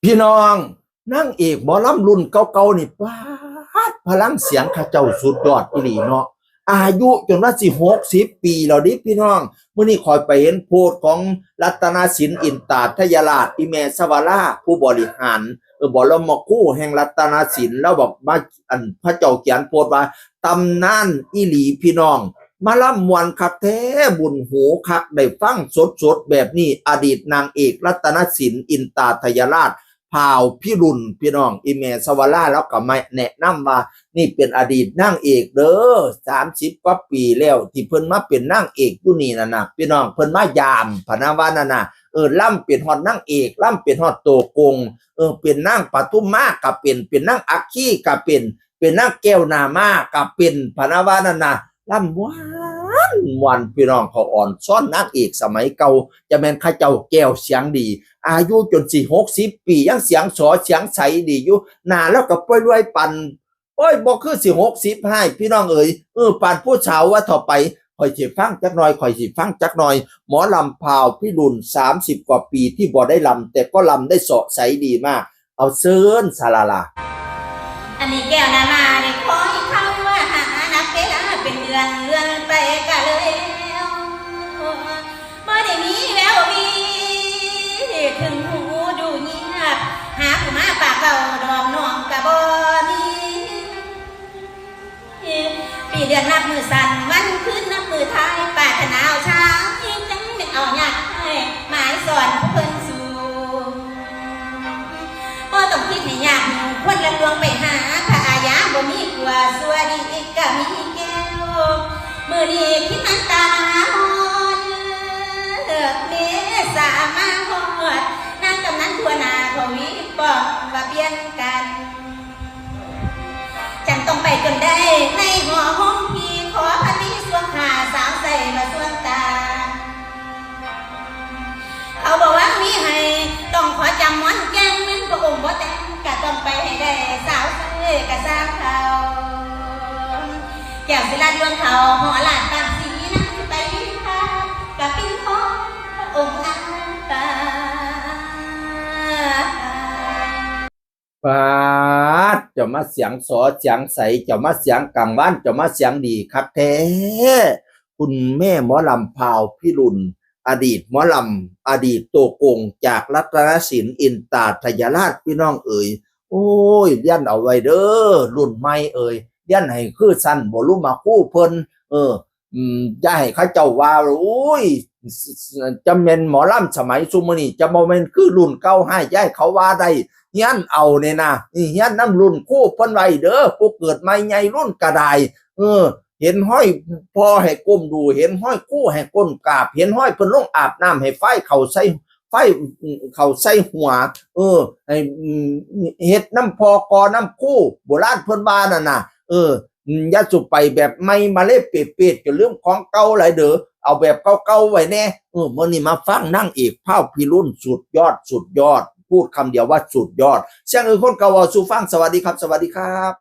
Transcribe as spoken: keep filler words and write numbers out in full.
พี่น้อง นางเอกหมอลำรุ่นเก่าๆนี่ ป๊าด พลังเสียงเขาเจ้าสุดยอดอีหลีเนาะ อายุจนว่าสิหกสิบปีแล้วเด้พี่น้อง มื้อนี้ข้อยไปเห็นโพสต์ของรัตนศิลป์ อินตาทยราช อีแม่สวรา ผู้บริหาร เออ บรมครูแห่งรัตนศิลป์ แล้วบอกมา อัน พระเจ้าเขียนโพสต์ว่า ตำนานอีหลีพี่น้อง มาลำม่วนคักแท้ บุญหูคัก ได้ฟังสดๆแบบนี้ อดีตนางเอกรัตนศิลป์ อินตาทยราช พาวพิรุณ พี่น้อง อีแม่สวรา แล้วก็มาแนะนำว่า นี่เป็นอดีตนางเอกเด้อ สามสิบกว่าปีแล้วที่เพิ่นมาเป็นนางเอกอยู่นี่นั่นน่ะ พี่น้อง เพิ่นมายามพะนะว่านั่นน่ะ เออ ลำเป็นฮอดนางเอก ลำเป็นฮอดตัวโกง เออ เป็นนางปทุมมาก็เป็น เป็นนางอัคคีก็เป็น เป็นนางแก้วหน้าม้าก็เป็นพะนะว่านั่นน่ะ ลำม่วนม่วน พี่น้อง เขาอ่อนซ้อนนางเอกสมัยเก่า จะแม่นเขาเจ้าแก้วเสียงดี อายุจนสิหกสิบปี ยังเสียงสอเสียงใสดีอยู่ หน้าแล้วก็ป่วยรวยปัน โอ้ย บ่คือสิหกสิบให้ พี่น้องเอ๋ย เออ ปานผู้สาวว่าเฒ่าไป ข้อยสิฟังจักหน่อย ข้อยสิฟังจักหน่อย หมอลำพาวพิรุณ สามสิบกว่าปีที่บ่ได้ลำ แต่ก็ลำได้เสาะใสดีมาก เอาเชิญสาลาลา อันนี้แก้วหน้าม้าได้คอยคำว่าหานับเวลาเป็นเดือน เดือนไปกะเลยแล้ว บ่ได้มีแวววี ถึงหูดูเงียบ หาผู้มาปากเว้าดอกน้องกะบ่มี ปีเดือนนับมื้อสั้น วันคืนนับมื้อท้าย ปรารถนาเอาชายจังแม่นเอายากให้หมายสอนผู้เพิ่นสู่ บ่ต้องคิดให้ยากหมู่ ควรละลวงไปหา พระอาญาบ่มีกลัว สัวดีกะมีแก้ว มื้อนี้คิดมันตามาฮอด เมษามาฮอด นางกำนันทั่วหน้าเขาวิปองว่าเปลี่ยนกัน จันต้องไปจนได้ ในหอห้องพี่ ขอพันนี้สวงหาสาวใส่มาสวงตา เขาบอกว่ามีให้ ต้องขอจำม้อนแกง แม่นพระองค์บ่แต่ง กะต้องไปให้ได้ สาวใส่กะสาวเขา แก้วสิลาดวงเขา หอลาดตามสีนั้นไปค่ะ กะปิ้นพอพระองค์อันตา ป๊าด เจ้ามาเสียงสอเสียงใส เจ้ามาเสียงกลางวัน เจ้ามาเสียงดีคักแท้ คุณแม่หมอลำพาวพิรุณ อดีตหมอลำ อดีตตัวโกงจากรัตนศิลป์ อินตาทยราช พี่น้องเอ๋ย โอ้ย เรียนเอาไว้เด้อ รุ่นใหม่เอ๋ย เรียนให้คือซั่น บ่รู้มาครูเพิ่น เออ อืม อย่าให้เขาเจ้าว่า โอ้ย จะแม่นหมอลำสมัยซุมื้อนี้ จะบ่แม่นคือรุ่นเก่า ให้อย่าให้เขาว่าได้ เฮียนเอาเนี่ยนะ เฮียนนำรุ่นครูเพิ่นไว้เด้อ ผู้เกิดใหม่ใหญ่รุ่นกะได้ เออ เห็นห้อยพ่อให้ก้มดู เห็นห้อยครูให้ก้มกราบ เห็นห้อยเพิ่นลงอาบน้ำให้ไฟเข้าใส่ ไฟเข้าใส่หัว เออ ให้ อืม เฮ็ดนำพ่อก่อนำครู โบราณเพิ่นว่านั่นน่ะ เออ อืม อย่าสุไปแบบใหม่มาเลยเปรตๆ จนลืมของเก่าหลายเด้อ เอาแบบเก่าๆ ไว้แน่ เออ มื้อนี้มาฟังนางเอกพาวพิรุณ สุดยอด สุดยอด พูดคำเดียวว่าสุดยอด เสียงอื่นคนเก่าเว้าสู่ฟัง สวัสดีครับ สวัสดีครับ